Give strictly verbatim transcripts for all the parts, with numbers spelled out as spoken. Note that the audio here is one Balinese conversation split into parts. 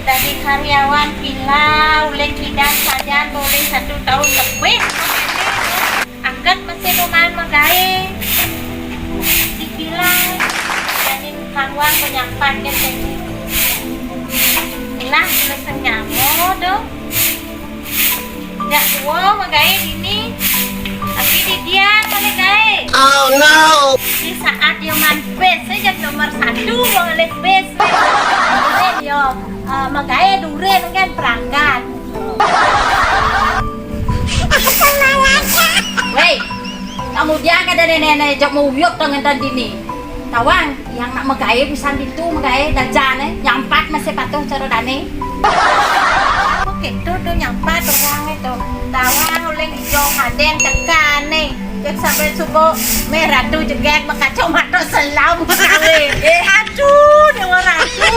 Dadi karyawan pila, uling kidang sajan, uling satu taun lebih. Angkat masih lumayan magaé. Di pila, jani karuan penyampat ke sini. Ilah, selesai nyamo, dong. Jak tua magaé dini, tapi di dia ngalih gaé. Oh no! Di saat dia man bes, saya jak nomor satu, mau ngalih bes. Durin yo, eh, magaé durin kan perangkat. Wéi, kamu dia kada nenek-nenek jak mau uyuk dengan dini. Tawang, yang nak magaé pisan ditu, magaé dajané, nyampat masih patuh cara dané. Apa kéto to nyampat orang itu? Tawang uling ijo kadén tekané. Cék sampai subuh, méh ratu jegég makaco mato selam. Aduh, Déwa Ratu.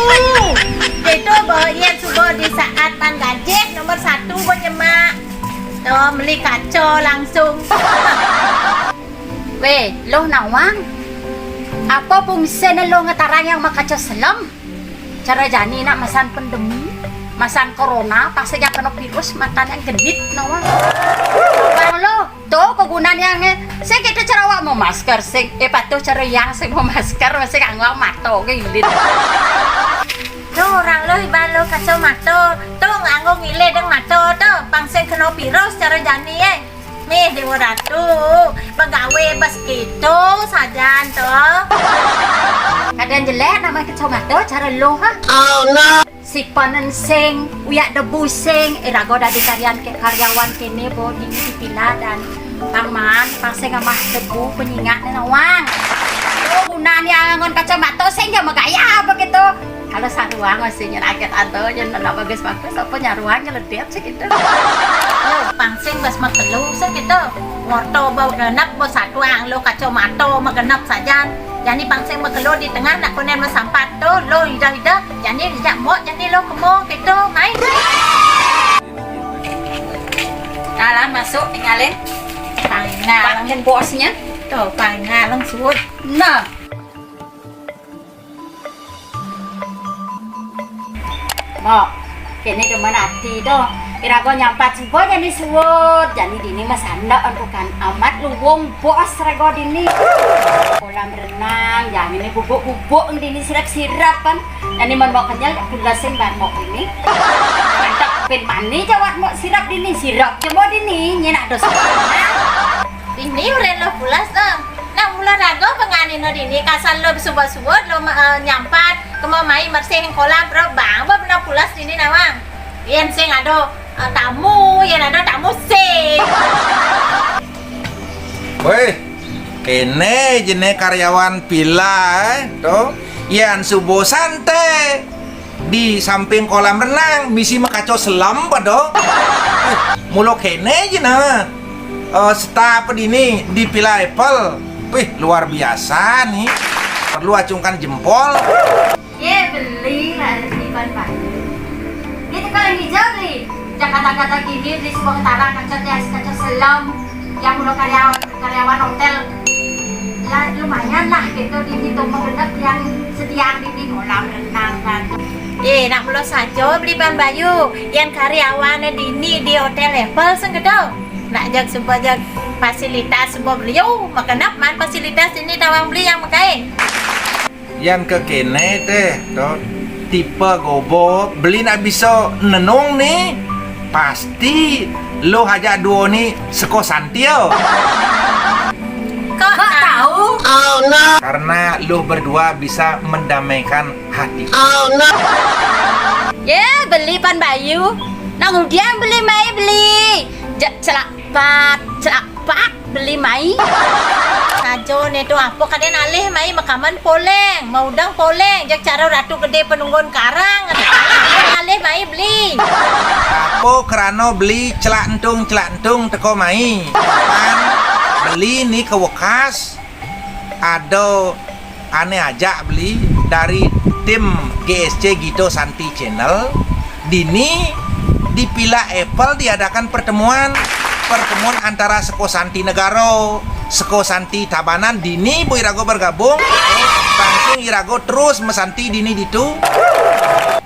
Itu bawa ian subuh di saat man gajih nomor satu bo nyemak. To, meli kaco langsung. Wéh, loh nawang. Apa fungsiné loh ngetarang yang makaco selem? Cara jani nak masan pandemi, masan corona, pas aja kena virus, matan yang genit nawang. Bang loh, to kegunaan yang, eh, sing kita cara awak mau masker, sing, eh, patuh cara yang sing mau masker, masih kanggo mato ke ilit. To orang loh, iban loh kaco mato, to nganggo ngilih deng mato, to pang sing kena virus cara jani, eh. Méh Déwa Ratu, pegawai bas kéto sajan to. Kadén jelék nama kacamata cara lo, ha? Oh no. Sipanen sing, uyak debu sing, irago dadi karyan ke karyawan kéné bo dini di pila dan pang man, pang sing amah debu penyingak né nawang. To gunaan yang ngon kacamata sing ja magaya apa kéto? Kalau saruang masih nyerakit atau nyen nak bagus-bagus apa nyaruang nyeledep sih gitu. Yo, pang sing bas makelo sih gitu. Worto bawa genep bo satu ang lo kacamata magenep sajan. Jani pang sing makelo di tengah nak konen masampat to lo ida-ida. Jani ida mok jani lo kemo gitu, mai. Dalam masuk tinggalin. Pangalang bosnya. To pangalang suut. Nah. Mok, kéné demen ati to. Irago nyampat suba jani suud, jani dini masanda antukan amat luwung bos rago dini. Kolam renang, jani né bubuk-bubuk dini sirap-sirap kan. Jani man mok kenyel pulas sing ban mok dini. Mantap pin mani jawat mok sirap dini, sirap cuma dini nyenak dos. Dini uren lo pulas to. Nah, mula rago pengani no dini, kasar lo suba-suba lo ma-, eh, nyampat, kemo mai mersih kolam, bro, bang, ba benar pulas dini nawang. Yen sing ado, eh, tamu, yen ado tamu sing. Wéh, kéné jené karyawan pila, eh, to. Yan subo santai. Di samping kolam renang, misi makaco selam pado. Mulo kéné jena. Eh, staf dini di Pila Apple. Wih, luar biasa nih. Perlu acungkan jempol. Ye, beli lah di Banten. Gitu kalau hijau beli. Jakarta kata gini beli sebuah ketara kacot ya, kacot selam. Yang mulo karyawan karyawan hotel. Lah, lumayan lah gitu di situ mengendap yang setiang di kolam renang kan. Eh, nak mulo sajo beli Ban Bayu, yang karyawan dini di hotel Apple sengkedo. Nak jag suba jag fasilitas suba beliau, makenap man fasilitas ini tawang beli yang makai. Yan kekéné téh, to, tipe gobo beli nak bisa nenung nih, pasti lo haja duo nih seko santio. Kok tahu? Oh no. Karena lo berdua bisa mendamaikan hati. Oh no. Ye, beli Pan Bayu. Nang udian beli mai beli. Ja-, celak pat, celak pat. Beli mai. Sajo né to apa kadén alih mai makaman poleng, maudang poleng, jak cara ratu gedé penunggun karang. Alih mai beli. Apa krana beli celak entung, celak entung teko mai. Kan beli ni kewekas ada ané ajak beli dari tim G S C Gito Santi Channel. Dini di Pila Apple diadakan pertemuan, pertemuan antara Seko Santi Negara, Seko Santi Tabanan, dini bo irago bergabung, langsung irago terus mesanti dini ditu.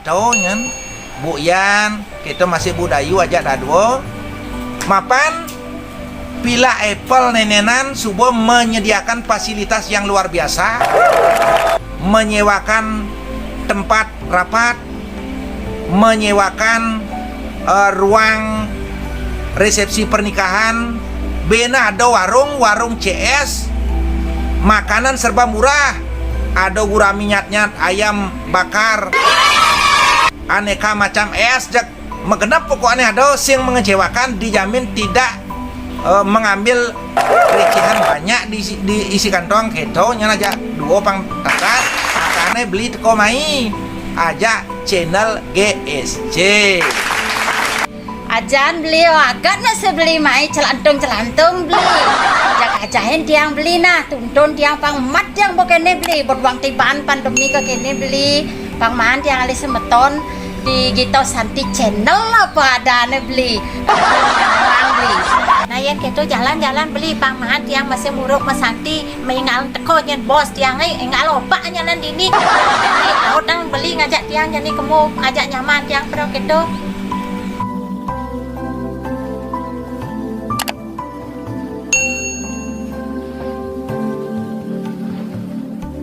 Kéto nyan, Bu Yan, kéto masih Bu Dayu ajak dadua. Mapan Villa Apple Nennenan suba menyediakan fasilitas yang luar biasa, menyewakan tempat rapat, menyewakan eh, ruang resepsi pernikahan, bena ada warung, warung C S, makanan serba murah, ada gurami nyat-nyat, ayam bakar, aneka macam es, jak magenep pokoknya ada, sing mengecewakan dijamin tidak eh, mengambil recehan banyak di, di isi kantong, kéto nyan ajak dua pang tatas, makanya beli teko mai ajak channel G S C. Ajan beli agat nasi beli mai celantung-celantung beli. Jak ajahin tiang beli nah, tuntun tiang pang mat tiang ba kéné beli, buat wang tiban pandemi ka kéné beli. Pang maan tiang alih semeton di Gita Santi channel apa adané beli. Pang beli. Nah, yén kéto jalan-jalan beli, pang maan tiang masih muruk masanti, maingal teko nyen bos tiang, eh, ingal opak nyanan dini. Jadi, aut nang beli ngajak tiang jani kemu, ngajak nyaman tiang pro kéto.